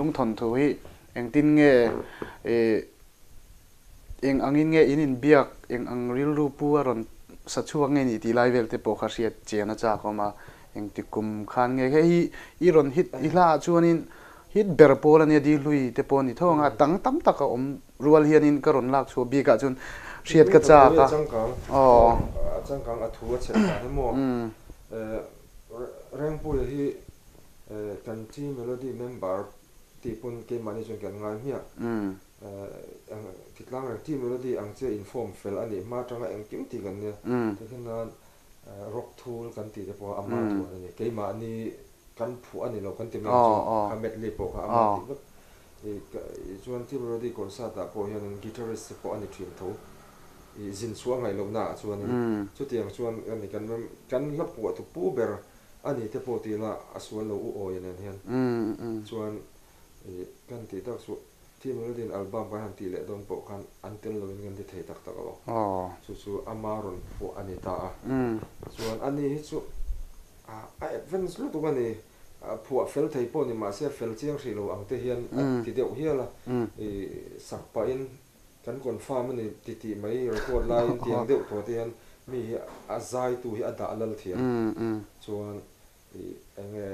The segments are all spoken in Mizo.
thinlung thawnthu hi engtin nge ih eng angin nge in inbiak, eng ang rilru pu a rawn sa chhuak nge nih tih lai vel te pawh kha hriat chian a chak awm a, engti kum khan nge hei hi i rawn hit i hla ah chuanin hit ber pawl ania di hlui te pawh a ni tho ang a, tang tam tak a awm rual hianin ka rawn lak chhuah bik ah chuan hriat ka chak a. Aw. A changkang a thu a chhet dan emaw Rengpuia hi kan T Melody member tih pawn keimahni chuan kan ngai hmiah. Titlang reng T Melody ang che inform fel a nih hma atanga engkim tih kan nia. Tikhin nan rock thul kan tih te pawh ama thuan a ni. Keimahni kan phuah a ni lo kan ti mai ang chu. Kha medley pawh kha ama tih vek. Chuan T Melody concert ah pawh hianin guitarist te pawh a ni thin tho. Zin chhuah a ngaih lohna ah chuanin chutiang chuan kan hla phuah tu pu ber a ni te pawh tih lah a sual lo u awi nen hian chuan kan tih tak chu Team Melody in album kan han tih leh dawn pawh khan an tel lo in kan ti thei tak tak lo. Chu chu ama rawn phuah a ni ta a. Chuan a ni hi chu a advance lutuk a ni. Phuah fel thei pawh ni mahse fel chiang hrih lo ang te hian a ti deuh hial a. Sak pahin Kan confirm a ni ti tih mai record laiin tiang deuh tawh te hian mi hi a zaitu hi a dah lal thiam chuan ih eng nge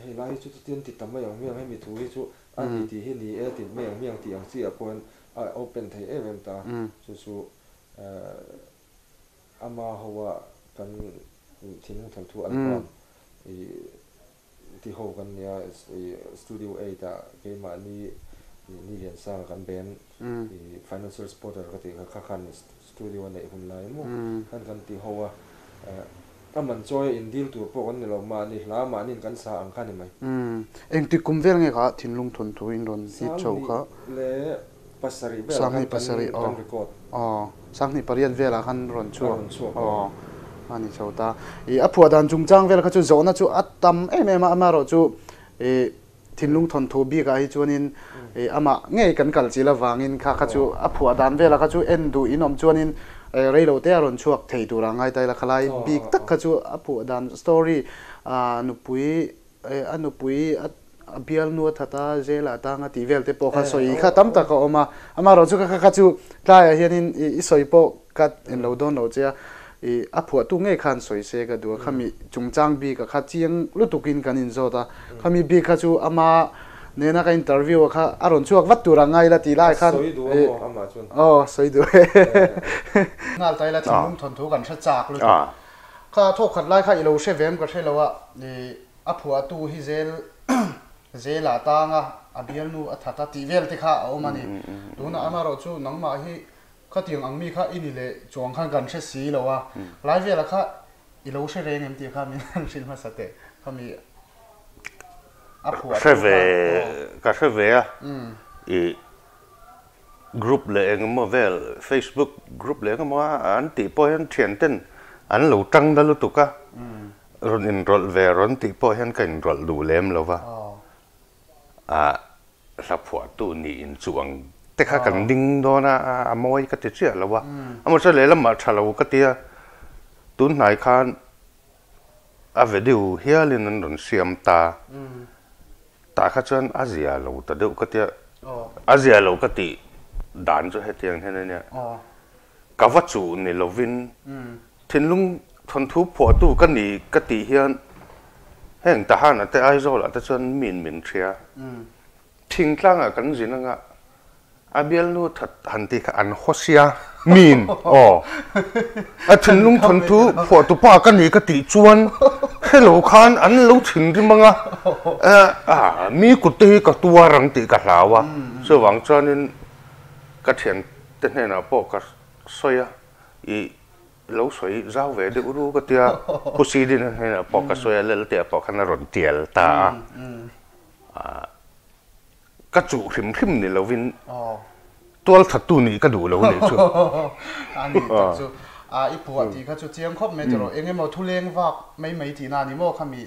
hei lai hi chu chutin ti ta mai ang hmiang hemi thu hi chu a ni tih hi ni e ti mai ang hmiang tih ang chi ah pawh hian a open thei em em ta chu chu ama ho a kan thinlung thanthu album ih Ti ho kan nia studio eight ah keimahni ni Liansanga kan band i financial supporter ka tih kha kha khan studio a neih hun lai maw khan kan ti ho a a man chawi a in dil tur pawh kan ni lo mahni hla mahniin kan sa ang kha ni mai. Engtik kum vel nge kha thinlung thawnthu in rawn hit chho kha? Sanghnih leh pasarih velah khan kan record. Aw, 1800 velah khan rawn chhuak. Rawn chhuak aw. A ni chho ta. I a phuah dan chungchang vel kha chu zawhna chu a tam em em a, amaherawhchu i thinlung thawnthu bikah hi chuanin i amah ngei kan kal chil avangin kha kha chu a phuah dan velah kha chu en duh in awm chuanin reilo te a rawn chhuak thei tur a ngai ta ila khalai bik tak kha chu a phuah dan story a nupui A nupui a bialnu a that a, jail ah tang a tih vel te pawh kha sawi kha tam tak a awm a. Amaherawh chu kha kha chu tlaiah hianin i sawi pawh ka en lo dawn lo che a, i a phuahtu ngei khan sawi se ka duh a. Khami chungchang bik a kha chiang lutukin kan inzawt a. Khami bik kha chu ama nena ka interview a kha a rawn chhuak vat tur a ngai la tih lai khan. Sawi duh a maw amah chuan? Aw sawi duh e. Nghal ta ila thinlung thawnthu kan hre chak lutuk. Kha thawk khat lai kha i lo hre vem ka hre lo a, i a phuahtu hi zel zel ah tang a, a bialnu a that a tih vel te kha a awm a ni. Tunah amaherawh chu nangmah hi khatiang ang mi kha i ni leh chuang khan kan hre si lo a, lai velah kha i lo hre reng em tih kha min han hrilh hmasa teh khami a phuahtu kha. Hre ve ka hre ve a, i Group leh eng emaw vel Facebook group leh eng emaw a an tih pawh hian thian ten an lo tang na lutuk a, rawn inrawlh ve rawn tih pawh hian ka inrawlh duh lem lo va, ah hla phuahtu nih inchuh ang te kha kan ding dawn a, a mawi ka ti chiah lo a, amaw lehlamah tha lo ka ti a, tun hnai khan a video hialin an rawn siam ta. Tah kha chuan a zia lo ta deuh ka tia, a zia lo ka tih dan chu hetiang hian a nia. Ka va chuh ni lovin thinlung thawnthu phuahtu ka ni ka tih hian heng Tahana te Aizawlah te chuan min min hria. Thingtlangah kan zin anga A bialnu that han tih kha an haw sia min aw. A thinlung thawnthu phuahtu pa ka ni ka tih chuan hrelo khan an lo thinrim ang a, a mi kut te hi ka tuar ang tih ka hlau a, chuvang chuanin ka thiante hnenah pawh ka sawi a, ih lo sawi zau ve deuh ru ka tia, Pu Sidina hnenah pawh ka sawi a, Laltea pawh khan a rawn tial ta a. Ka chuh hrim hrim ni lovin tual thattu nih ka duh lo nih chu. A ni tak chu. A i phuah tih kha chu chiang khawp mai tawh. Eng emaw thuleng vak mai mai tihna a ni maw khami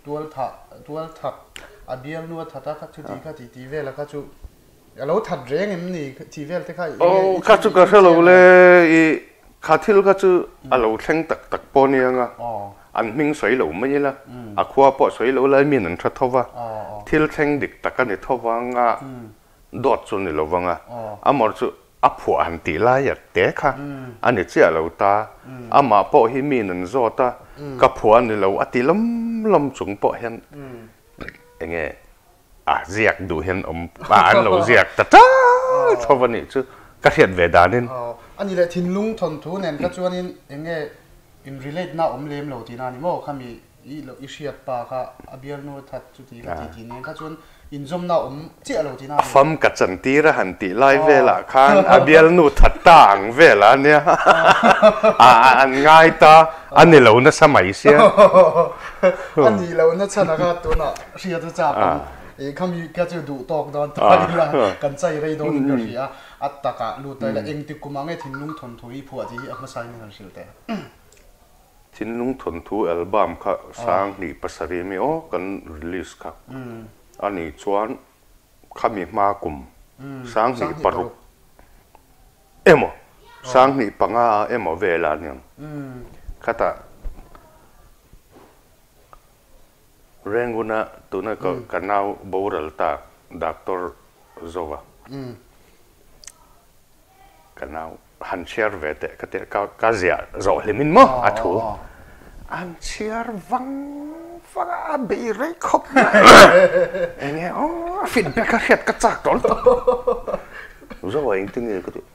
tual thah tual that a bialnu a that a kha chu tih kha tih tih vel a kha chu a lo that reng em ni tih vel te kha eng nge i kha chu ka hre lo le i kha thil kha chu a lo thleng tak tak pawh nia nga. An hming sawi lo mai ila, a khua pawh sawi lo lai miin an hre tho va, thil thleng dik tak a ni tho vang a, dawt chu ni lo vang a, amawr chu a phuah han tih lai a te kha a ni chiah lo ta, amah pawh hi miin an zawt a, ka phuah a ni lo a ti lawm lawm chung pawh hian eng nge a ziak duh hian awm a an lo ziak ta ta tho a nih chu ka hriat ve danin. A ni leh thinlung thawnthu nen kha chuanin eng nge in relate na awm lem lo tihna a ni maw? Khami i i hriat pa kha a bialnu a that chuti kha ti tih nen kha chuan inzawmna awm chiah lo tihna a ni. Fam ka chantir a han tih lai velah khan a bialnu that ta ang velah a nia an ngai ta a ni lo nasa mai sia. A nih loh na chhan a kha tunah hriat a chak ang i khami kha chu duh tawk dawn ta ila kan chai rei dawn in ka hria a takah lut ta ila engtik kum ah nge thinlung thawnthu hi phuah tih hi a hmasa in han hrilh teh. Thinlung thawnthu album kha 2007 mi aw kan release kha a nih chuan khami hma kum 2006 emaw 2005 ah emaw vel a niang khatah Renguna tuna ka nau boral ta Doctor Zova ka nau han chhiar ve teh ka tih ka ka ziah zawh hlim in maw a thu an chhiar vang vang a a bei rei khawp mai eng nge aw a feedback a hriat ka chak tawh lutuk Zova engtin nge ka tih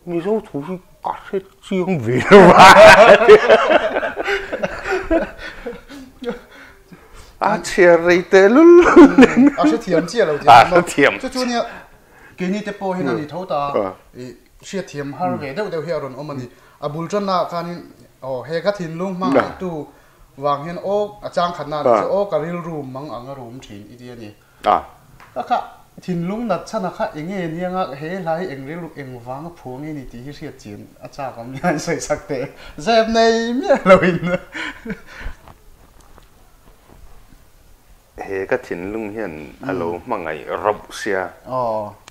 Mizo thu hi ka hre chiang ve lo a a chhiar rei teh lul a hre thiam chiah lo tih a hre thiam chu chu nia Keini te pawh hian a ni tho ta a, i hriatthiam har ve deuh deuh hi a rawn awm a ni. A bul tannaah khanin aw he ka thinlung hmangaihtu vang hian aw a chang khatna a ni chu aw ka rilru mang ang a rum thin i ti a ni. Ka kha thinlung nat chhan a kha eng nge nia nga he hla hi eng rilru eng vang a phuah nge ni tih hi hriat chian a chak awm nia an sawi chak teh zep nei miah loin. He ka thinlung hian a lo hmangaih rauh sia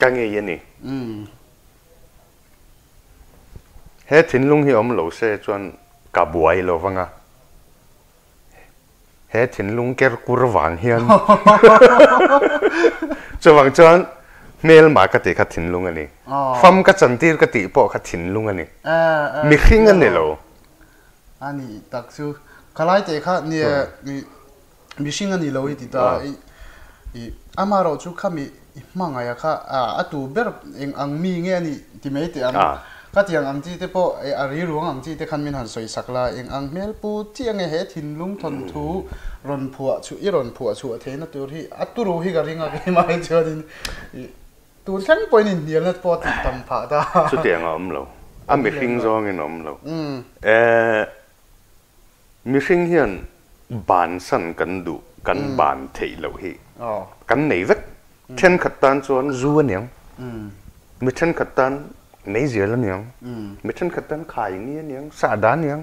ka ngei a ni. He thinlung hi awm lo se chuan ka buai lo vang a, he thinlung ker kur vang hian chuvang chuan hmelma ka tih kha thinlung a ni. Fam ka chantir ka tih pawh kha thinlung a ni. Mihring a ni lo. A nih tak chu khalai teh kha nia Mihring a ni lo i ti ta i amaherawh chu khami i hmangaih a kha a tu ber eng ang mi nge a nih ti mai teh ang. Ka tiang ang chi te pawh a ri ruang ang chi te khan min han sawi sak la, eng ang hmel pu chiah nge he thinlung thawnthu rawn phuah chhuah i rawn phuah chhuah theihna tur hi a turu hi ka ring a keimah hi chuanin i tun thleng pawhin inhnialna pawh a tih tam phah ta. Chutiang a awm lo, a mihring zawngin a awm lo. E. Mihring hian bansan kan duh, kan ban theih loh hi kan nei vek. Thenkhat tan chuan zu a niang, mi thenkhat tan meizial a niang, mi thenkhat tan khai ni a niang, sahdah a niang.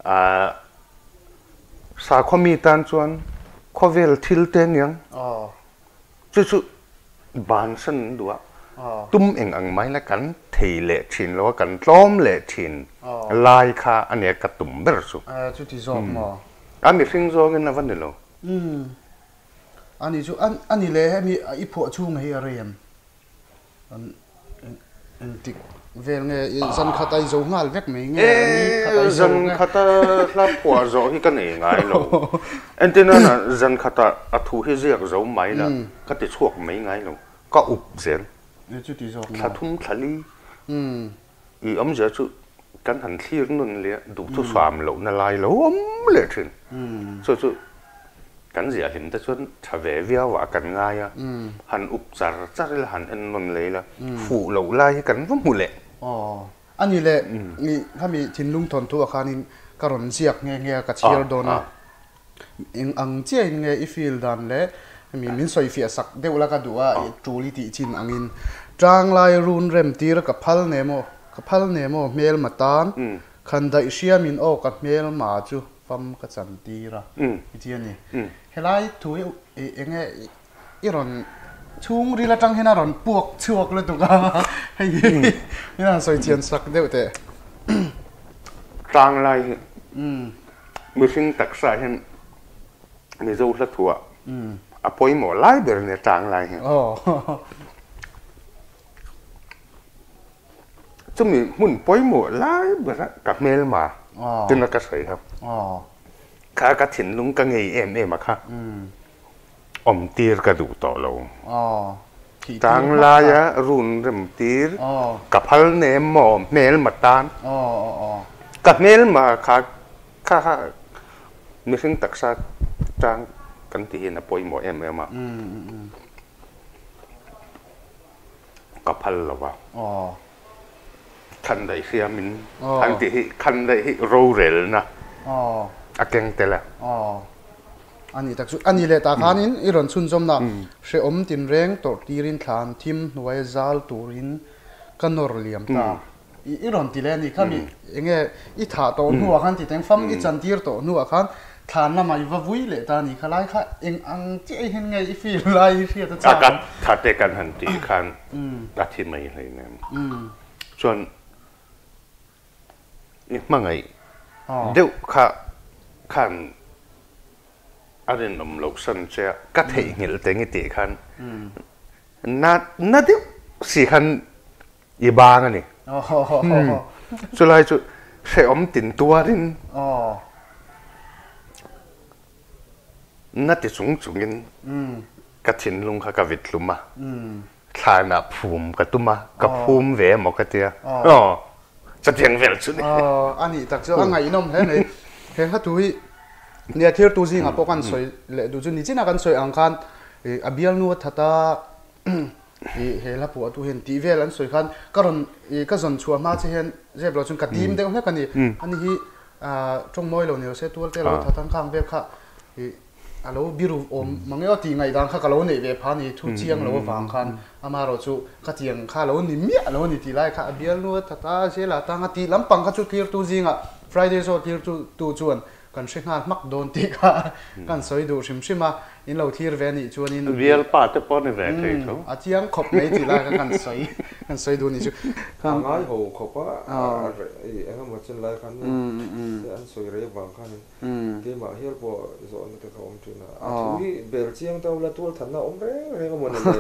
Ahh sakhaw mi tan chuan khawvel thil te a niang. Chu chu bansan an duh a, tum eng ang mai la kan thei leh thin lo a, kan tlawm leh thin lai kha a nia ka tum ber chu. Chuti zawk maw? A mihring zawngin a va ni lo. A ni chu, a ni leh hemi i phuah chhung hi a rei em? Engtik vel nge i zan khat a i zo nghal vek mai nge ni khat a i zo nge? Zan khat a hla phuah zawh hi ka nei ngai lo. Entir nana zan khat ah a thu hi ziak zo mai la ka ti chhuak mai ngai lo. Ka up zel. Thla thum thla li i awmzia chu kan han thlir nun leh duhthusam lohna lai lo awm leh thin. Chu chu Kan ziah hlim te chuan tha ve viau ah kan ngai a, han up char char ila, han en nawn leh ila, fuh loh lai hi kan va hmu leh. Aw, a ni leh, ni khami thinlung thawnthu ah khanin ka rawn ziak nghe nghe a, ka chhiar dawn a, eng ang chiahin nge i feel dan leh hemi min sawi fiah sak deuh la ka duh a, tul i tih chin angin Tanglai run rem tir ka phal ne maw, ka phal ne maw hmelma tan, khan daih hriamin aw ka hmelma chu. Fam ka chan tir a i ti a ni. Helai thu hi eng nge i rawn chhungril atang hian a rawn puak chhuak lutuk a, hei hi min han sawi chian sak deuh teh. Tlang lai hi. Mihring taksa hian Mizo hla thuah a pawimawh lai ber nia tang lai hian. Chumi hmun pawimawh lai bera ka hmelma tuna ka sawi kha kha ka thinlung ka ngei em em a kha awm tir ka duh tawh lo. Tang laia run rem tir ka phal nem maw hmelma tan ka hmelma kha kha kha mihring taksa tang kan tih hian a pawimawh em em a. Ka phal lo a. Khan daih hriamin an tih hi khan daih hi rorelna a keng tel a. A ni tak chu a ni leh tah khanin i rawn chhunzawmna hrehawm tinreng tawrh tirin thlan thim hnuai zal turin ka nawr liam ta. I rawn ti leh a ni kha mi enge i thah tawh hnuah khan ti teng fam i chantir tawh hnuah khan thlan lamah i va vui leh ta a ni kha lai kha eng ang chiah i hian nge i feel lai i hriat a chak ang. A ka tha te kan han tih khan a thi mai hleinem chuan i hmangaih deuh kha khan a rinawm loh san che a ka theihnghilh teng i tih khan na na deuh si khan I bang a ni. Chulai chu hrehawm tin tuarin na ti chung chungin ka thinlung kha ka vit hlum a, thlanah phum ka tum a, ka phum ve emaw ka tia. Aw, chutiang vel chu ni. A nih tak chu a ngaihnawm hle mai. He hla thu hi nia thirtu zingah pawh kan sawi leh duh chu nichinah kan sawi ang khan a bialnu a that a, I he hla phuah tu hian tih vel an sawi khan ka rawn i ka zawn chhuah hma che hian zep lo chuan ka dim deuh hlek a ni. Ani hi tawng mawi lo ni lo se tual te lo that ang khang vel kha i a lo biru awm mang emaw tih ngaihdan kha ka lo neih ve pha a ni thu chiang lo avang khan amaherawh chu ka tiang kha lo ni miah lo a ni tih lai kha a bialnu a that a zela tanga tih lampang kha chu tlirtu zingah Friday zawh tlirtu tu chuan Kan hre nghal hmak dawn tih kha kan sawi duh hrim hrim a, in lo thlir ve anih chuanin. Bialpa te pawh ni ve thei tho. A chiang khawp mai tih lai kha kan sawi kan sawi duh anih chu. A ngai ho khawp a, eng emaw chen lai khan an sawi rei avang khanin keimah hial pawh zawhna te kha awm thin a, a thu hi bel chiang ta ula tual thatna awm reng reng emaw ni le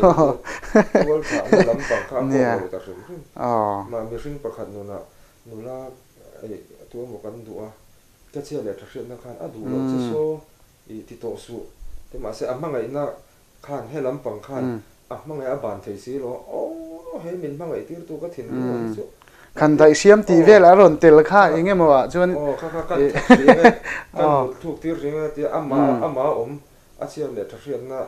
tual thahna lampang kha a kawk lo ta hrim hrim. Mah mihring pakhat nunah nula tu emaw kan duh a, Ka chhia leh tha hriatna khan a duh loh che saw i ti tawh suh te mahse a hmangaihna khan he lampang khan a hmangaih a ban thei si lo aw he min hmangaih tirtu ka thinlung awm chu Khan daih hriam tih vel a rawn tel kha eng emaw ah chuan aw kha kha kan that hring e kan mut thluk tir hring e tia ama ama awm a chhia leh tha hriatna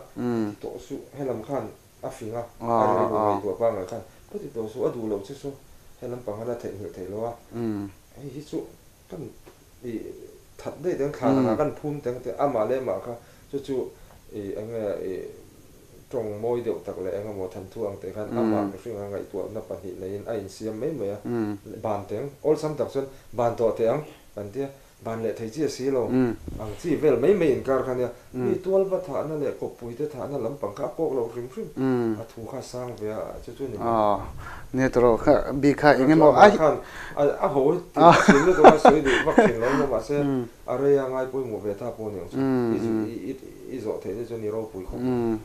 ti tawh suh he lam khan a fing a a rilru ngaihtuah pangngai khan ka ti tawh suh a duh loh che saw he lampang khan a theihnghilh thei lo a hei hi chu Kan i that daih teng thlan anga kan phum teng te amah leh amah kha chu chu i enge i tawng mawi deuh tak leh engemaw thanthu ang teh khan amah mihring a ngaihtuahna pahnih neiin a insiam mai mai a ban teng awlsam tak chuan ban tawh teh ang kan tia ban leh thei chi a si lo ang chi vel mai mai inkar kha nia mi tual va thahna leh kawppui te thahna lampang kha a kawk lo hrim hrim a thu kha a sang ve a chu chu ni mai. Nia tawrh kha bik kha eng emaw a khan a ho tih thin lutuk a sawi duh vak thin lo maw mahse a rei a ngai pawimawh ve ta pawh a ni ang chu i zawh theih te chuan i ropui khawp ang.